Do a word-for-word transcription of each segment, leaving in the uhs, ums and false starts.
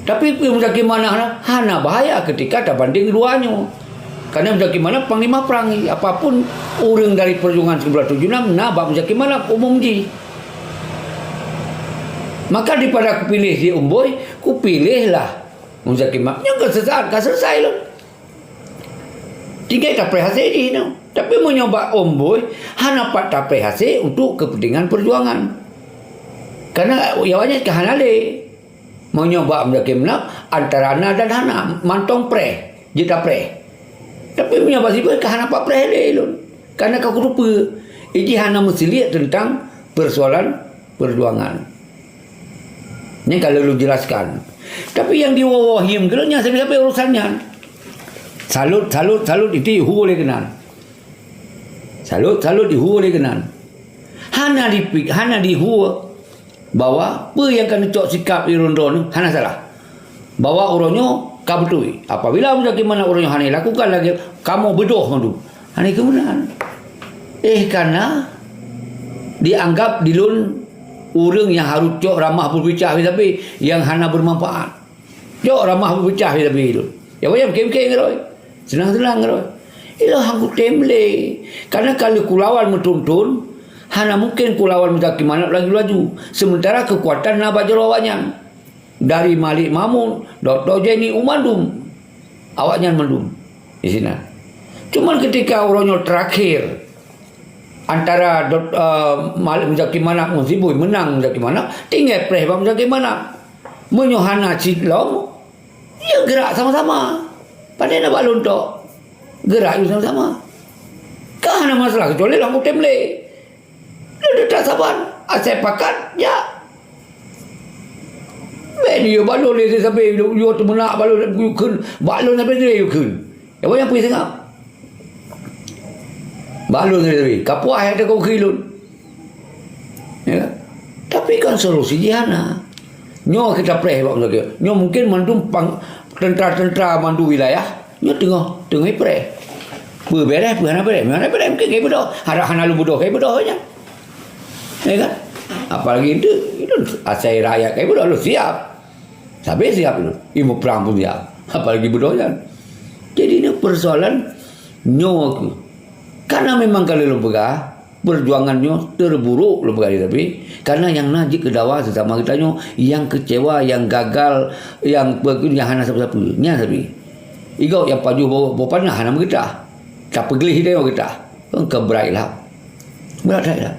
Tapi Muzakir Manaf hana bahaya ketika tabanding dua nyoe. Karena Muzakir Manaf panglima perang, apapun ureuëng dari perjuangan seribu sembilan ratus tujuh puluh enam na bak Muzakir Manaf umum jih. Maka daripada kupilih si Umboi, kupilihlah Muzakir Manaf. Nyoe ka seusaat, ka selesai lom. Tinggai tapreh hase jih nyoe. Tapi meunyoe bak Umboi, hana pat tapreh hase untuk kepentingan perjuangan. Karena awaknyan ka hana lé. Meunyoe bak Muzakir Manaf, antara na dan hana, mantong preh, jeuet tapreh. Tapi meunyoe bak Sibuet ka hana pat preh lé lôn. Karena ka kuteupeu, iji hana meusiliek tentang persoalan perjuangan. Nyan ka lôn jelaskan. Tapi nyang di woe-woe hiem keulôn nyan sabe-sabe urusan nyan. Salut, salut, salut itu ihu oleh keunan. Salut, salut ihu oleh keunan. Hana dipik, hana dihu bahwa peue nyang ka neucok sikap Irondon hana salah. Bahwa uroe nyoe ka beutôi. Apabila Muzakir Manaf uroe nyoe hana lakukan lagi, kamoe beudôh mandum. Hana keumeunang. Eh, karena dianggap di lôn ureuëng nyang harôh cok ramah beupicah sabe nyang hana bermanfaat. Cok ramah beupicah sabe lôn. Ya, wayang mungkin-mungkin ngeroe. Senang-senang ngeroe. Ilo hang kutem lé. Karena kalau kulawan meuthon-thon, hana mungkin kulawan Muzakir Manaf laju-laju. Sementara kekuatan na bak jaroe awaknyan. Dari Malik Mahmud, Doktor Jenny, u mandum. Awaknyan mandum di sinan. Cuman ketika uroe nyoe terakhir antara Dok-, eh, Malik Muzakir Manaf ngon Sibuet meunang Muzakir Manaf, tinggai preh bak Muzakir Manaf. Meunyoe hana cit lom, ya gerak sama-sama. Padahai na bak lôn tok. Gerak yue sama-sama. Ka hana masalah kecuali lam kutem lé. Lôn teutab saban, asai pakat, jak. Bèk neuyue bak lôn lé sabe, yue teumeunak bak lôn, yue kheun, bak lôn sabe yue kheun. Nyang pih seungab. Bak lôn sabe, ka puas nyang teuka keu lôn. Ya. Tapi kan solusi jih hana. Nyoe kita preh bak meunyoe. Nyoe mungkin mandum pang-, tentara-tentara mandum wilayah. Nyoe teungoh, teungoh ipreh. Peue bèrèh, peue hana bèrèh. Meunyoe hana bèrèh, mungkin ka ibeudôh. Harap hana lôn beudôh, ka ibeudôh nyan. Ya kan? Apalagi itu, itu asai rakyat ka ibeudôh, lôn siap. Sabe siap itu. Ilmu perang pun siap. Apalagi beudôh nyan. Jadi, ini persoalan nyoe aku. Karena memang kalau lôn peugah, perjuangan nyoe terburuk lôn peugah tadi, tapi karena nyang na jeuet keu dawa sesama geutanyoe, nyang keucewa, nyang gagal, nyang peue, nyang hana sapeue-sapeue. Nyan sabe. Igoe nyang pajoh boh, boh panah hana meugeutah. Tapeugleh tanyoe geutah. Kan ka brat that. Brat that.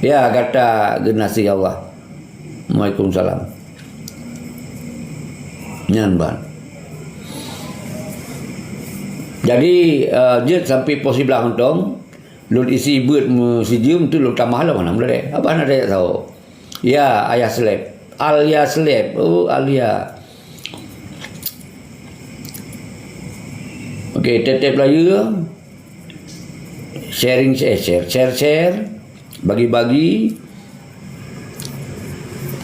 Ya, gata geunaséh Allah. Waalaikumsalam. Nyan ban. Jadi, eh, jeuet sampai poh siblaih mantong, lôn isi beuet meusijeum tu lôn tamah lom hana meulée. Abah na tajak saho. Ya, Ayah Slep. Alia Slep. Oh, Alia. Okey, tép-tép layeue. Sharing, share, share, share, share. Bagi-bagi.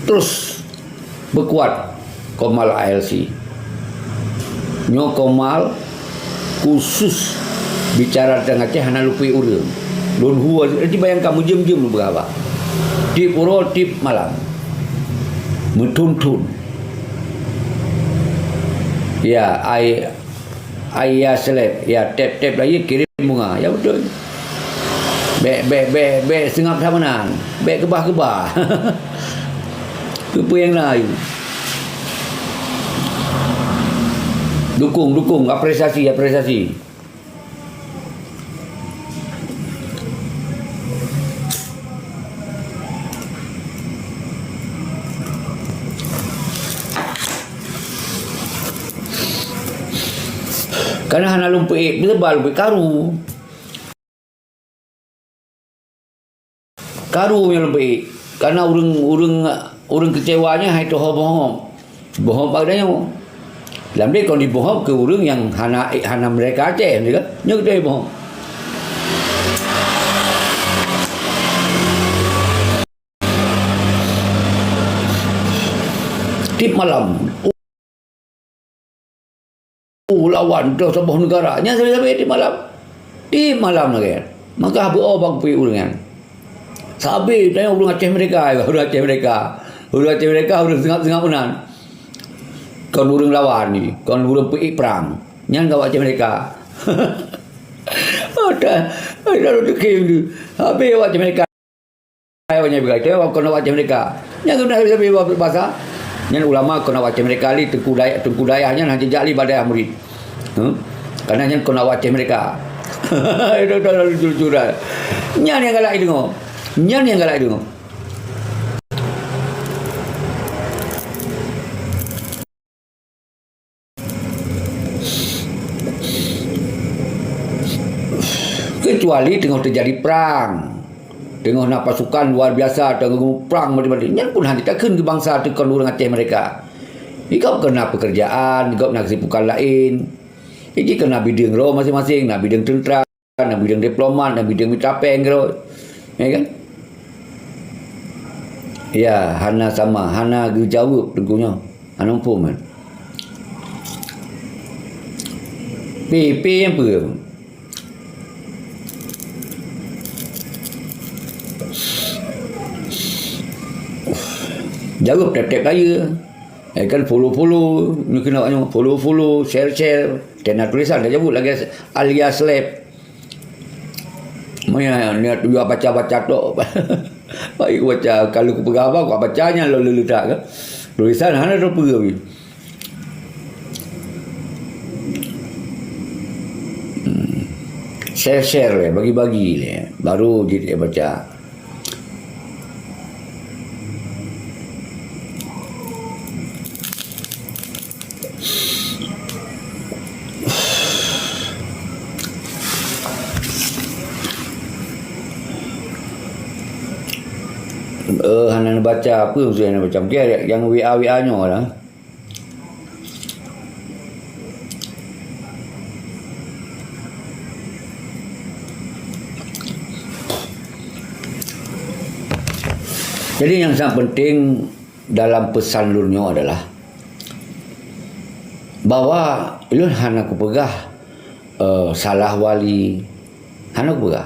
Terus beukuat Komal A L C. Nyoe Komal khusus bicara teuntang Aceh hana lupie ureuëng. Lôn hue, jadi bayangkan meujeuem-jeuem lôn beuraba. Tiep uroe, tiep malam. Meuthon-thon. Ya, ai Ai ya seleb, ya tép-tép lagi kirim bunga. Ya beutôi. Bèk, bèk, bèk, bèk seungab that meunan. Bèk keubah-keubah. Keupeue nyang na ayue. Dukung, dukung, apresiasi, apresiasi. Kana hana lôn peuék, beuteuba lôn peuék karu. Karu nyang lôn peuék. Kana ureuëng, ureuëng, ureuëng keucewa nyan hai tuho bohong. Bohong bak geutanyoe. Lam deh kon dibohong keu ureuëng nyang hana, hana merdeka Aceh, nyoe kan? Nyoe geutanyoe bohong. Tiep malam. Oh, lawan droe saboh neugara. Nyan sabe-sabe tiep malam. Tiep malam lagèe nyan. Maka beu-o bak pih ureuëng nyan. Sabe tanyoe ureuëng Aceh Merdeka, ureuëng Aceh Merdeka. Ureuëng Aceh Merdeka, ureuëng seungab-seungab meunan. kon ureuëng lawan ni, kon ureuëng peuék prang. Nyan ka awak Aceh Merdeka. Ada, ada lôn teukem tu. Habis awak Aceh Merdeka. Awak Aceh Merdeka, itu kon awak Aceh Merdeka. Nyan keuneuk habis bahasa. Nyan ulama kon awak Aceh Merdeka li, teungku dayah, teungku dayah nyan hana jak li bak dayah murit. Hmm? Karena nyan kon awak Aceh Merdeka. Itu dah lucu-lucu dah. Nyan nyang galak deungoe. Nyan nyang galak deungoe. Kecuali teungoh teujadi prang, teungoh na pasukan luar biasa, teungoh prang mati-mati, nyan pun hana takheun keu bansa teuh kon ureuëng Aceh Merdeka. Di gob keu na peukeurjaan, di gob na keusibukan laén. Jadi keu na bideueng droe maséng-maséng, na bideueng teuntra, na bideueng diplomat, na bideueng mita péng keudroe. Ya kan? Ya, hana sama, hana geujaweueb teungku nyoe. Hana muphom kan? P P nyang peue? Jaweueb tép-tép kaya. Eh, kan follow-follow, nyoe keunoe nyoe, follow-follow, share-share. Tena tulisan dah jaweueb lagée alias slap. Maya niat dua baca-baca tok. Baik baca, kalau kupeugah apa, kubaca nyan lalu letak ke. Tulisan hana teupeue. Hmm. Share-share leh, bagi-bagi leh. Baru jeuet leh baca. Eh, hana neubaca, apa maksud hana neubaca? Mungkin nyang W A W A nyoe lah. Jadi, nyang sangat penting dalam pesan lôn nyoe adalah bahwa lôn hana kupeugah, eh, salah wali, hana kupeugah.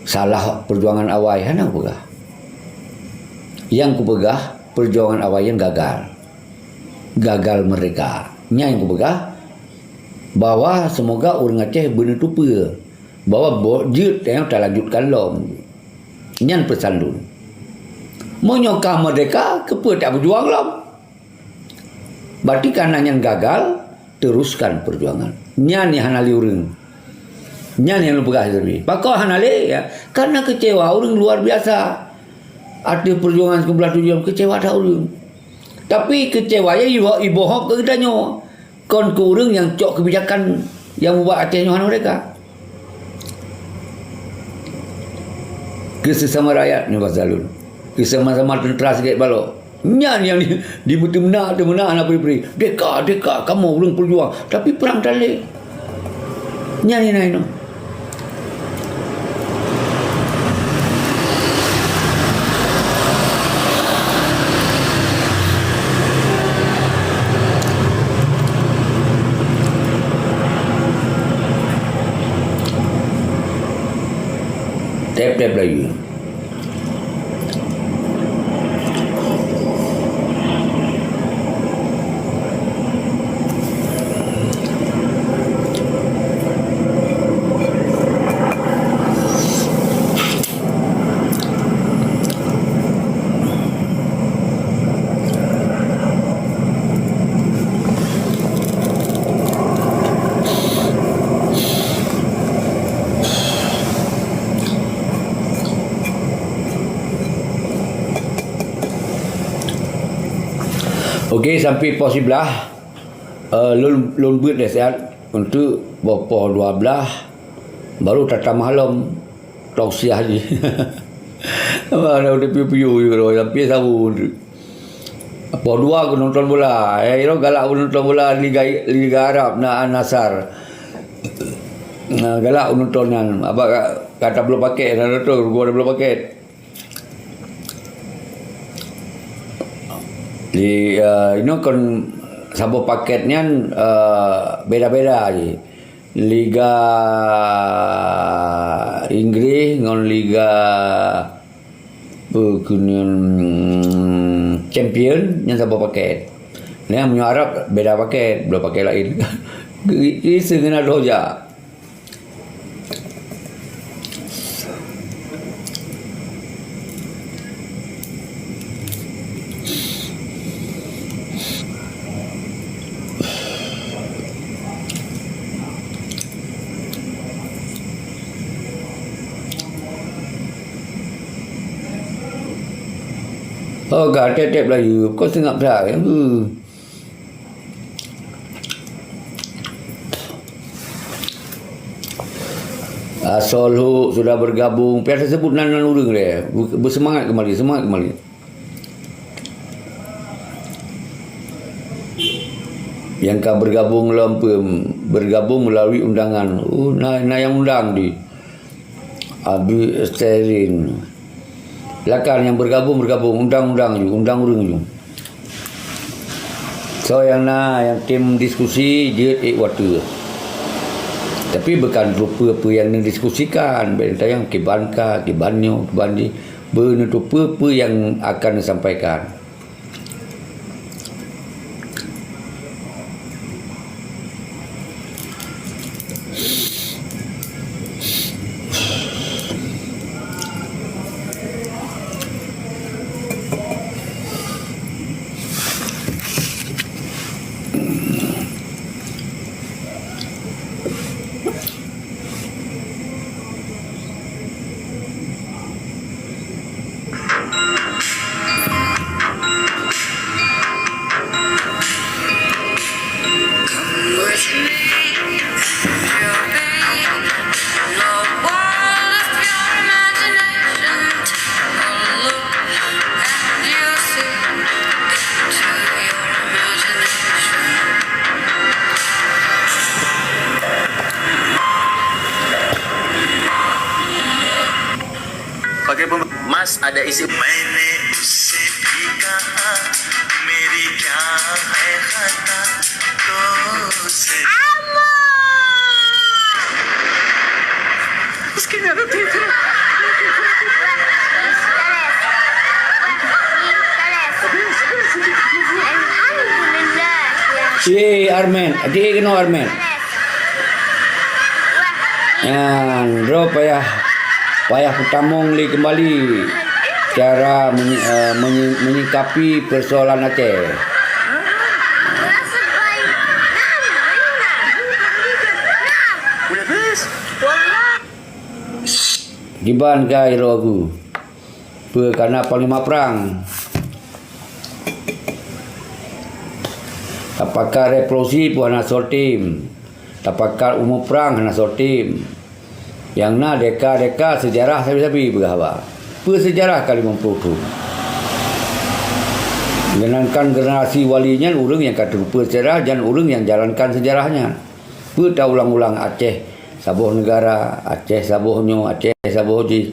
Salah perjuangan awai, hana kupeugah. Nyang kupeugah, perjuangan awai nyan gagal. Gagal merdeka. Nyan nyang kupeugah, bahwa semoga ureuëng Aceh beuneutupeue bahwa boh jeuet nyang talanjutkan lom. Nyan peusan lôn. Meunyoe ka merdeka, keupeue tapeujuang lom? Berarti karena nyan gagal, teruskan perjuangan. Nyan nyang hana lé ureuëng. Nyan nyang lôn peugah tadi. Pakon hana lé, ya? Karena kecewa ureuëng luar biasa. Ateueh perjuangan sikureueng blaih tujoh, kecewa that ureuëng. Tapi kecewa nyan ibo-, iboh keu geutanyoe. Kon keu ureuëng nyang cok keubijakan nyang mubat Aceh nyoe hana merdeka. Keu sesama rakyat nyoe bahasa lôn. Keu sama-sama teuntra sigét balok. Nyan nyang di, di meuteumeunak, teumeunak hana pri-pri. Deka, deka, kamoe ureuëng peujuang. Tapi prang that lé. Nyan nyang na inoe. Tép-tép laju. Okey, sampai poh siblaih, eh, lôn, lôn beuet nasihat untuk poh, poh dua blaih, baru tatamah lom tausiah jih. Mana udah piu-piu juga, sampai sahur. Poh dua ku nonton bola. Eh, iro galak ku nonton bola Liga, Liga Arab, na Al Nassr. Nah, galak ku nonton nyan. Abang ka-, kata belum paket, na nonton, gua ada belum paket. Di, eh, inoe kon saboh paket nyan, eh, beda-beda ji. Liga Inggris ngon Liga, peue keunan, Champion nyan saboh paket. Nyan meunyoe Arab beda paket, beda paket laén. Iseue ngon doja. Oh, ka tép-tép Melayu, kau sengap that. Hmm. Asoe Lhok sudah bergabung. Pih teusebut nan, nan ureuëng lé. Be-, beuseumangat keumbali, seumangat keumbali. Nyang ka bergabung lom peuem, bergabung meulalu undangan. Oh, na, na nyang undang di. Abi Sterling. Silakan nyang bergabung, bergabung. Undang-undang ju, undang ureuëng ju. Soe nyang na nyang tem diskusi, jeuet ék watée. Tapi bukan rupa-rupa nyang neudiskusikan, bèk tanyong kiban ka, kiban nyoe, kiban jih. Beuneutupeue peue nyang akan disampaikan. Pakai pem-, Mas ada isi. मैंने उससे भी कहा, मेरी क्या है खता, तो उसे उसकी जरूरत है। Ye, Armen. Adik kena Armen. Nyan, droe payah, payah peutamong lé keumbali cara menyi-, eh, menyi-, menyikapi persoalan Aceh. Kiban ka iro aku. Peue kana panglima prang. Tapakat revolusi pun hana soe tem. Tapakat umu prang hana soe tem. Nyang na deka-deka seujarah sabe-sabe peugah haba. Peue seujarah ka limong ploh thon? Jangankan generasi wali nyan ureuëng nyang ka teupeue seujarah dan ureuëng nyang jalankan seujarah nyan. Peue ta ulang-ulang Aceh saboh negara, Aceh saboh nyoe, Aceh saboh jih.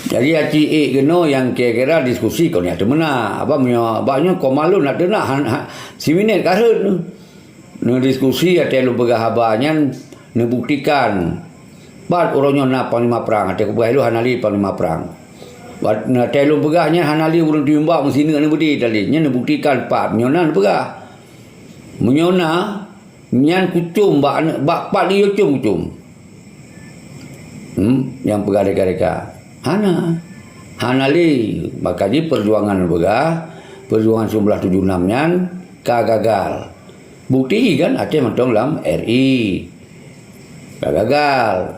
Jadi aci ék keunoe nyang kira-kira diskusi kon nyang teumeunak. Apa meunyoe, apa nyoe koma lôn nak teunak han, han, siminét ka rhot. Neudiskusi watée lôn peugah haba nyan neubuktikan. Pat uroe nyoe na panglima prang, watée kupeugah lôn hana lé panglima prang. Wat-, watée lôn peugah nyan hana lé ureuëng timbak meusineuk neubeude tali. Nyan neubuktikan pat meunyoe na neupeugah. Meunyoe na, nyan kucom bak, bak pat liyue com kucom. Hmm, nyang peugah deka-deka. Hana. Hana lé. Maka jih perjuangan peugah, perjuangan sembilan belas tujuh enam nyan ka gagal. Bukti kan Aceh mantong lam R I. Ka gagal.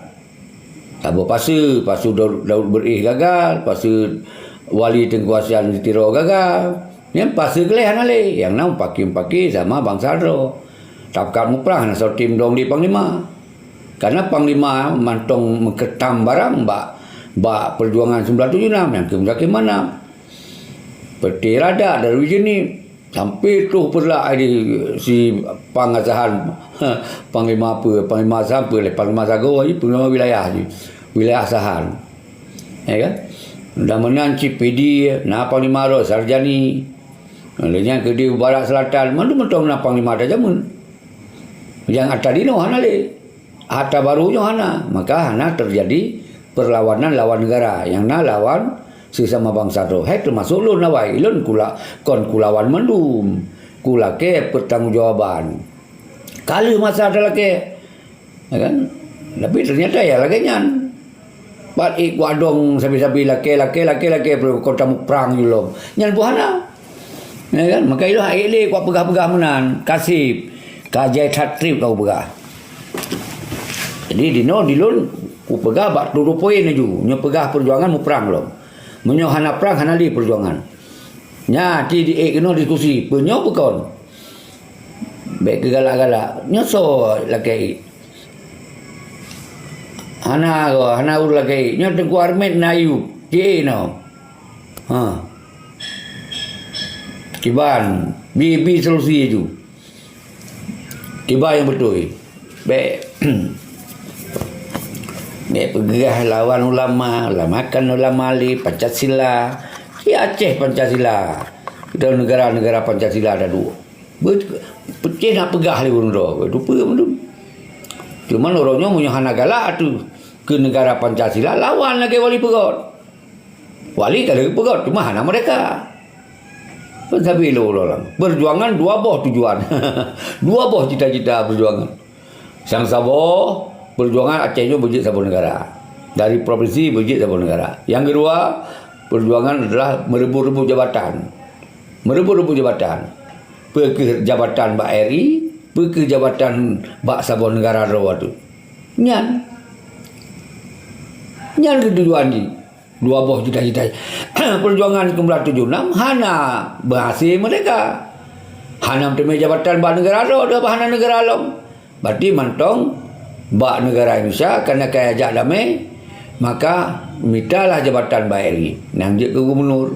Saboh pasu, pasu Daud, Daud Beurih gagal, pasu Wali Teungku Hasan di Tiro gagal. Nyang pasu keuleh hana lé, nyang na mupaki-mupaki sama bansa droe. Tapeugah muprang hana soe tem dong di panglima. Karena panglima mantong meukeutam barang bak, bak perjuangan sembilan tujuh enam nyang keu Muzakir Manaf. Peuti Radak, Darul Jeunib, sampai troh Peureulak di si Pang Asahan, panglima apa, panglima Asahan apa lé, panglima Sagoe, panglima wilayah jih, wilayah Asahan. Ya kan? Dan meunan cit Pidie, na panglima droe Sarjani. Lheueh nyan keudeh Barat Selatan, mandum mantong na panglima ata jameun. Nyang ata dinoe hana lé. Ata barô nyoe hana, maka hana teujadi perlawanan lawan negara. Nyang na lawan Sesama bansa droe, hai teumasok lôn awai, lôn kula-, kon kulawan mandum. Kulakée peutanggongjawaban. Ka lheueh masa talakée, ya kan? Tapi ternyata ya lagée nyan. Pat ék kuadong sabe-sabe lakée, lakée, lakée, lakée, kon tamuprang lom. Nyan buhana. Ya kan? Maka ilôn hana ék lé kupeugah-peugah meunan, kaseb, ka jai that treb ka kupeugah. Jadi, dinoe dilôn kupeugah bak tutoe poin laju, nyoe peugah peujuangan muprang lom. Meunyoe hana prang, hana lé peujuangan. Nya, ti di ék keunoe diskusi, peunyoe peukon. Bék keugalak-galak. Nyoe soe lakée ék? Hana, hana ureuëng lakée ék. Nyoe Teungku Armet na Ayub. Ti ék nyoe. Ha. Kiban, bi, bi solusi laju. Kiban nyang beutôi. Bék, bék peugah lawan ulama, ulama kan ulama lé Pancasila. Di Aceh Pancasila. Di negara-negara Pancasila ada dua. Be-, peucéh nak peugah lé ureuëng droe, tupeue mandum. Cuman uroe nyoe meunyoe hana galak ateueh keu negara Pancasila, lawan lagée Wali Peugot. Wali ka lheueh peugét, cuma hana merdeka. Peusabe lôn ulang. Perjuangan dua boh tujuan. Dua boh cita-cita perjuangan. Nyang saboh, perjuangan Aceh nyoe beujeuet saboh negara. Dari provinsi beujeuet saboh negara. Nyang keudua, perjuangan adalah merebut-rebut jabatan. Merebut-rebut jabatan. Peu kheueh jabatan bak R I, peu kheueh jabatan bak saboh negara droe tu. Nyan. Nyan keuh tujuan jih. Dua boh cita-cita. Perjuangan sembilan tujuh enam hana berhasil merdeka. Hana meuteumé jabatan bak negara droe, hana negara lom. Berarti mantong bak negara Indonesia, karena kaya jak damai, maka mitalah jabatan bak R I. Nyang jeuet keu gubernur.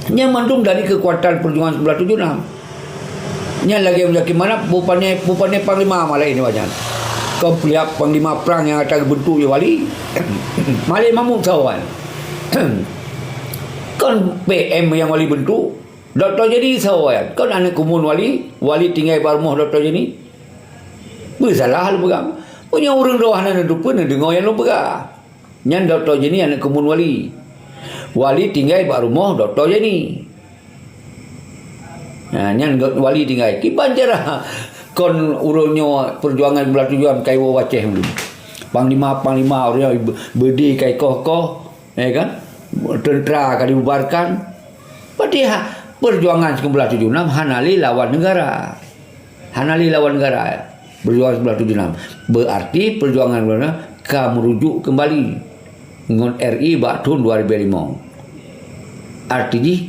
Nyan mandum dari kekuatan perjuangan sembilan tujuh enam. Nyan lagée meunyoe kimanap, bupannya, bupannya panglima malah ini wajan. Kau pelihat panglima perang nyang ata geubentuk ya wali. Malik Mahmud sawan. Kon P M nyang wali bentuk. Doktor Jadi sawan. Kon aneuk kumun wali, wali tinggai bak rumoh Doktor Jadi. Beusalah lôn peugah. Meunyoe ureuëng droe hana neudeungoe nyang lôn peugah. Nyan Doktor Jadi aneuk kumun wali. Wali tinggai bak rumoh Doktor Jadi. Ha, nyan wali tinggai. Kiban cara kon ureuëng nyoe perjuangan belah tujuan kaiwo waceh dulu. Panglima-panglima ureuëng nyoe be-, beudé kai koh-koh, ya kan? Tentera ka dibubarkan. Berarti ha, perjuangan sembilan tujuh enam hana lé lawan negara. Hana lé lawan negara. Perjuangan sembilan tujuh enam. Berarti perjuangan negara ka merujuk kembali ngon R I bak thon dua ribu lima. Arti jih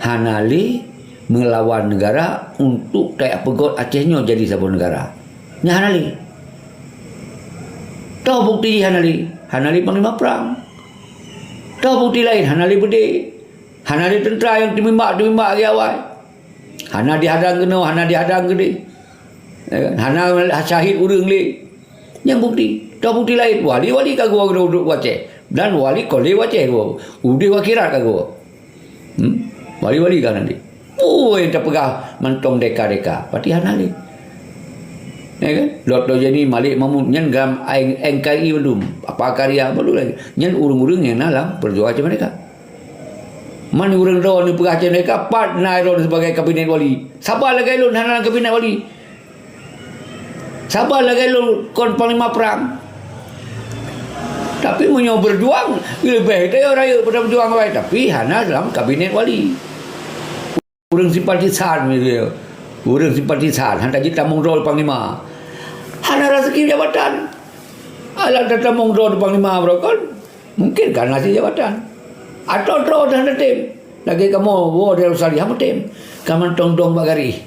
hana lé meulawan negara untuk tajak peugét Aceh nyoe jadi saboh negara. Nyan hana lé. Toh bukti jih hana lé. Hana lé panglima perang. Toh bukti laén hana lé beudé. Hana lé tentera nyang teumimbak-teumimbak lagée awai. Hana dihadang keunoe, hana dihadang keudeh. Ya kan? Hana syahid ureuëng lé. Nyang bukti. Toh bukti laén. Wali-wali ka geuwoe keunoe udeb waceh. Dan wali kon lé waceh geuwoe. Udeb akhirat ka geuwoe. Hmm? Wali-wali ka nanti. Ui, tapeugah mantong deka-deka. Berarti hana lé. Ya kan? Doktor Jadi Malik Mahmud nyan gam N K R I bandum. Apa karya bandum lagi. Nyan ureuëng-ureuëng nyang na lam perjuangan Aceh Merdeka. Man ureuëng droe neupeugah cit neka pat na droe sibagai kabinet wali. Saban lagée lôn hana lam kabinet wali. Saban lagée lôn kon panglima perang. Tapi meunyoe berjuang, leubeh tayue rayeuk pada berjuang awai, tapi hana dalam kabinet wali. Ureuëng simpatisan misalnya. Ureuëng simpatisan hana jeuet tamong droe panglima. Hana raseuki jabatan. Alah tatamong droe panglima baroe kon. Mungkin ka na cit jabatan. Atau droe dah na tem. Lagée kamoe woe dari Australia meutem. Ka mantong dong bak garéh.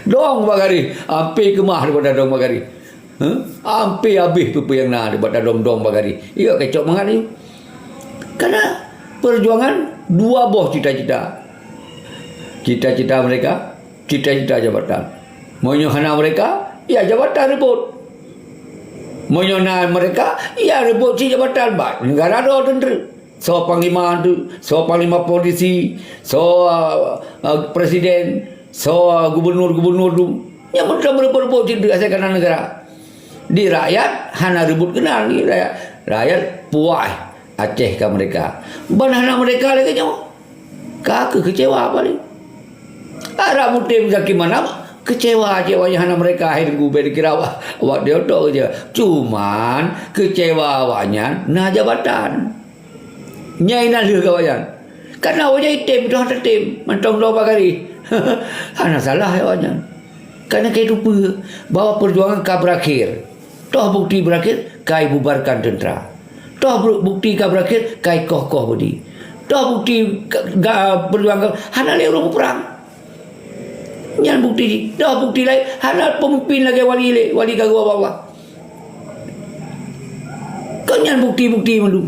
Dong bak garéh. Ampé keumah daripada dong bak garéh. Huh? Ampé habéh peue-peue nyang na daripada dong-dong bak garéh. Iya kecok mangat ni. Karena perjuangan dua boh cita-cita. Cita-cita mereka, cita-cita jabatan. Meunyoe hana mereka, ya jabatan rebut. Meunyoe na mereka, ya rebut cit jabatan bak negara droe teuntri. Soe panglima tu, soe panglima polisi, soe, uh, uh, presiden, soe, uh, gubernur-gubernur tu. Nyang meuteumé rebut-rebut cit asai kana negara. Di rakyat hana rebut keunan di rakyat. Rakyat puas. Aceh ka merdeka. Ban hana merdeka lagèe nyoe, ka keuh keucewa paléng. Arab mutem Zaki Manaf, keucewa, keucewa nyang hana merdeka, hai Teungku, bèk dikira awak, awak teuh tok keucewa. Cuman, keucewa awaknyan na jabatan. Nyang inan lheueh keu awaknyan. Karena awaknyan item, toh tatem, mantong droe bak garéh. Hana salah awaknyan. Karena keu itu peue bahwa perjuangan ka berakhir. Toh bukti berakhir, ka ibubarkan tentara. Toh bu-, bukti ka berakhir, ka ikoh-koh beudi. Toh bukti ka, ga-, perjuangan, hana lé ureueng muprang. Nyan bukti jih. Toh bukti laén, hana pemimpin lagèe wali lé, wali ka geuba Allah. Kon nyan bukti-bukti mandum.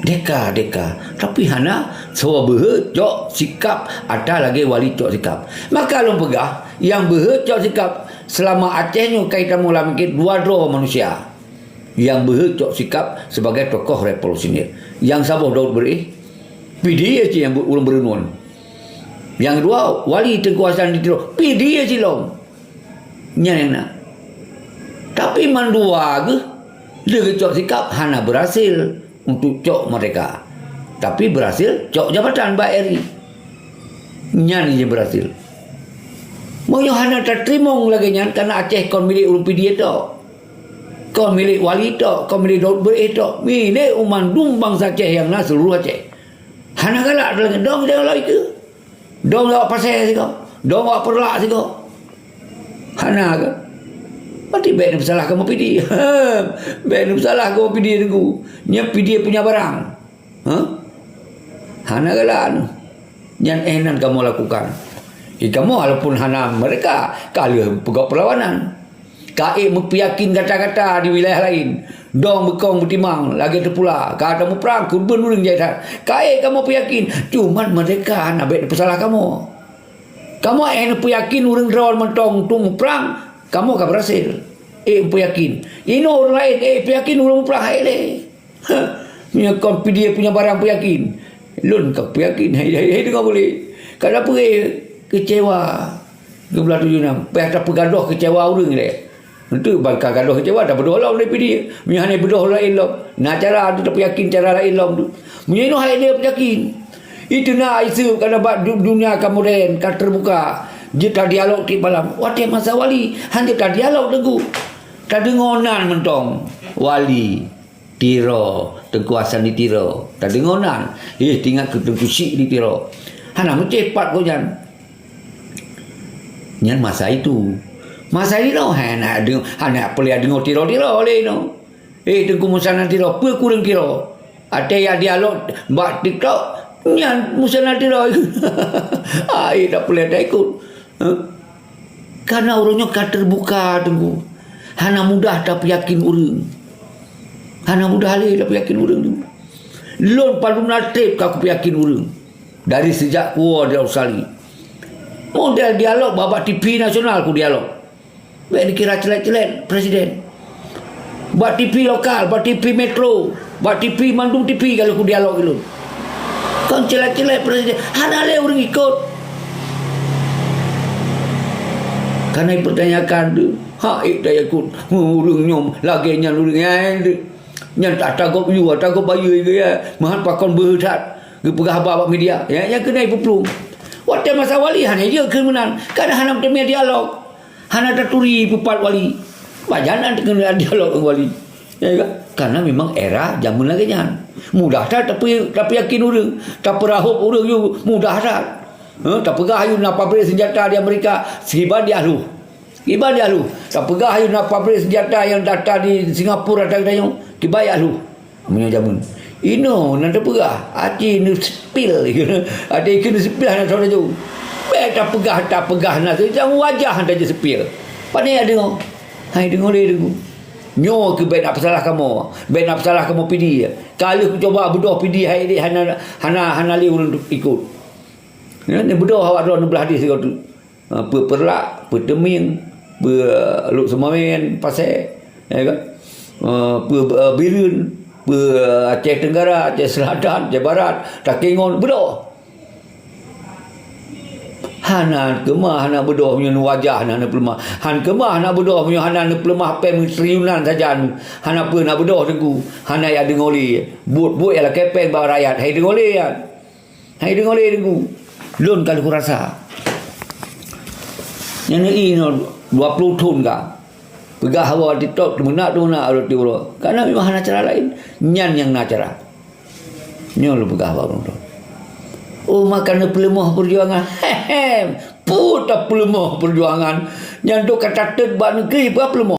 Deka, deka. Tapi hana soe beuhe cok sikap atra lagèe wali cok sikap. Maka lôn peugah, nyang beuhe cok sikap selama Aceh nyoe ka itamong lam miké dua droe manusia. Nyang beuhe cok sikap sebagai tokoh revolusioner. Nyang saboh Daud Beureueh, P D I A cit nyang beu-, ureueng beureunuen. Nyang keudua, Wali Teungku Hasan di Tiro, P D I A cit lom. Nyan nyang na. Tapi mandua geuh, lheueh geucok sikap hana berhasil untuk cok merdeka. Tapi berhasil cok jabatan bak R I. Nyan nyang berhasil. Meunyoe hana tateurimong lagèe nyan, karena Aceh kon milék ureueng P D I A tok. Kon milék wali tok, kon milék Daud Beureueh tok. Milék u mandum bansa Aceh nyang na seluruh Aceh. Hana galak lagèe dong jalan laén keuh. Dong awak Pasè sigoe, dong awak Peureulak sigoe. Hana ke? Berarti bèk neupeusalah kamoe P D I A. Bèk neupeusalah kamoe P D I A Teungku. Nyan P D I A punya barang. Ha? Hana galak nyoe. Nyan eh nan kamoe lakukan. Di kamoe walaupun hana merdeka, ka lheueh peugah perlawanan. Ka ék meupeuyakin gata-gata di wilayah laén. Dong beukong beutimang lagèe teupula. Ka tamuprang, keureubeuen ureueng jai that. Ka ék kamoe peuyakin. Cuman merdeka hana bèk neupeusalah kamoe. Kamoe ék neupeuyakin ureueng droe mantong untuk muprang, kamoe ka berhasil. Ék meupeuyakin. Inoe ureueng laén ék peuyakin ureueng muprang hai lé. Ha, meunyoe kon P D I A punya barang peuyakin. Lôn ka peuyakin, hai, hai, hai, deungoe boleh. Ka dapeuéh keucewa. Geublah tujoh nam. Payah tapeugadôh keucewa ureueng lé. Untuk ban ka gadôh keucewa, tapeudoh lom lé P D I A. Meunyoe hana beudôh laén lom. Na cara tu tapeuyakin cara laén lom tu. Meunyoe inoe hai lé peuyakin. Itu na isu karena bak du-, dunia ka modern, ka terbuka. Jeuet tadialog tiep malam. Watèe masa wali, hana tadialog teungku. Tadeungoe nan mantong. Wali. Tiro, Teungku Hasan di Tiro. Tadeungoe nan, eh, teuingat keu Teungku Syik di Tiro. Hana meucéh pat gobnyan. Nyan masa itu. Masa inoe, hana deungoe, hana peuleueh deungoe Tiro-Tiro lé inoe. Eh, Teungku Musa nan Tiro, peue kureueng Tiro? Watèe ya dialog bak TikTok, nyan Musa nan Tiro. Ai, tak peuleueh taikot. Hah? Karena ureueng nyoe ka terbuka, Teungku. Hana mudah tapeuyakin ureueng. Hana mudah lé tapeuyakin ureueng, Teungku. Lôn padum na trép ka kupeuyakin ureueng. Dari sejak kuwoe di Australia. Model dialog bak, bak T V nasional kudialog. Bèk dikira clét-clét presiden. Bak T V lokal, bak T V metro, bak T V mandum T V ka lheueh kudialog lôn. Kon clét-clét presiden, hana lé ureueng ikot. Karena ipertanyakan tu, hak ék taikot ureueng nyoe lagèe nyan ureueng nyan tu. Nyan ata gob yue, ata gob bayeue geuh ya. Meuhat pakon beuhe that geupeugah haba bak media. Ya, nyan keuneuk ipeuplong. Watèe masa wali hana jeuet keu meunan, kadang hana meuteumé dialog. Hana taturi peupat wali. Pajan na keuneuk dialog ngon wali. Ya kan? Karena memang era jameun lagèe nyan. Mudah that tapi, tapi yakin ureueng, tapeurahop ureueng yue mudah that. Ha, tapeugah yue na pabrik senjata di Amerika, siban di Ahlu. Kiban di Ahlu. Tapeugah yue na pabrik senjata nyang data di Singapura ata geutanyoe, kiban di Ahlu. Meunyoe jameun. Inoe nan teupeugah, até neusipil. Até keu neusipil hana soe laju. Bèk tapeugah, tapeugah na tu, jangan wajah hana jisipil. Pane ya deungoe. Hai deungoe lé deungoe. Nyoe keu bèk nak peusalah kamoe. Bèk nak peusalah kamoe P D I. Ka lheueh kucuba beudôh P D I hai deh hana, hana, hana lé ureueng ikot. Ya, ni beudôh awak droe neublah deh sigoe tu. Ha, peue Peureulak, peue Teumieng, peue Lhokseumawen, Pasè, ya kan? Ha, peue, eh, Bireuen, peue Aceh Tenggara, Aceh Selatan, Aceh Barat, Takengon, beudôh. Hana keumah hana beudôh meunyoe wajah hana neupeuleumah. Han keumah hana beudôh meunyoe hana neupeuleumah péng triliunan sajan. Hana peue na beudôh Teungku. Hana ya deungoe lé. Buet-buet ya lakée péng bak rakyat. Hai deungoe lé ya. Hai deungoe lé Teungku. Lôn ka lôn rasa. Nyan i nyoe dua puluh thon ka. Peugah hawa TikTok, teumeunak-teumeunak roti uroe. Karena memang hana cara lain. Nyan nyang na cara. Nyoe lôn peugah bak ureuëng droe. Oh, maka neupeuleumah peujuangan. Hehem. Peue tapeuleumah peujuangan? Nyan tu ka tatet bak negeri, peue peuleumah?